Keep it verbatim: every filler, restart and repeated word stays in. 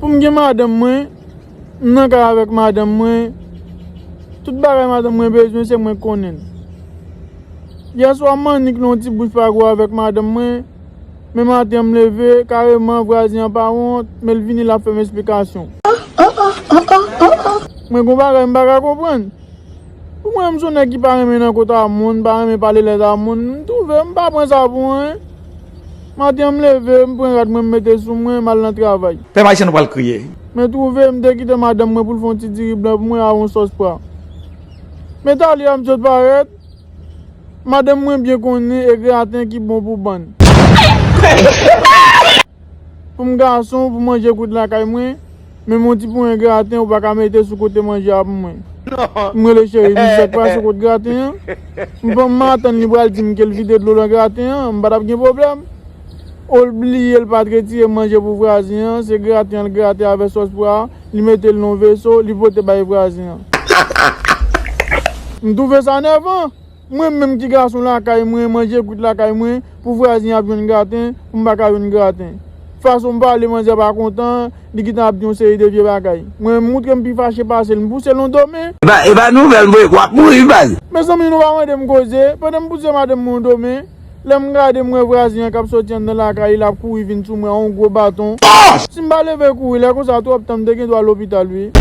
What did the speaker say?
Pou m gen madanm mwen, m nan kay avèk madanm mwen. Tout bagay madanm mwen bezwen, se mwen k konnen l. Yèswa, m annik nan yon ti bouch pa gwo avèk madanm mwen. Men maten an, m leve, kareman, vwazen an pa wont, men l vini, l ap fè m esplikasyon. Mwen gon bagay m pa ka konprann. Pou mwen, m se yon nèg ki pa renmen nan kot a moun, pa renmen pale lèz a moun, m twouve m pa pran sa pou anyen. Maten an, m leve, m pran rad mwen, m mete sou mwen, m al nan travay. Pèp ayisyen, nou pral kriye. Men twouve, m te kite madanm mwen pou l fè yon ti diri blan pou mwen avè yon sòs pwa. Men talè a, m sot parèt, madanm mwen byen konnen e graten ki bon pou bann. Pou m gason, pou manje kwit lakay mwen, men yon ti ponyen graten ou pa ka mete sou kote manje a pou mwen. M rele cheri, m di, "Sa k pase, kot graten an?" M pran m atann li pral di m ke l vide dlo nan graten an, m pa t ap gen pwoblèm. Ou l bliye l pa t retire manje pou vwazen an, se graten an l grate avè sòs pwa, li mete l nan yon veso, li pote bay vwazen an. M twouve sa nèvan. Mwen menm ki gason lakay mwen, manje kwit lakay mwen, pou vwazen ap jwenn graten, pou m pa ka jwenn graten. Fason m pale, manzè pa kontan, li gentan ap di yon seri de vye bagay. Mwen, m moutre m pi fache pase l, m pouse l yon do men. E pa, e pa nouvèl, m voye, w ap mouri, baz. Mezanmi, nou pa mande m koze, pandan m pouse madanm mwen yon do men, lè m gade, m wè vwazen an k ap soti anndan lakay li, l ap kouri vin sou mwen, yon gwo baton. Si m pa leve kouri, lè konsa twòp tan m te gen dwa lopital, wi.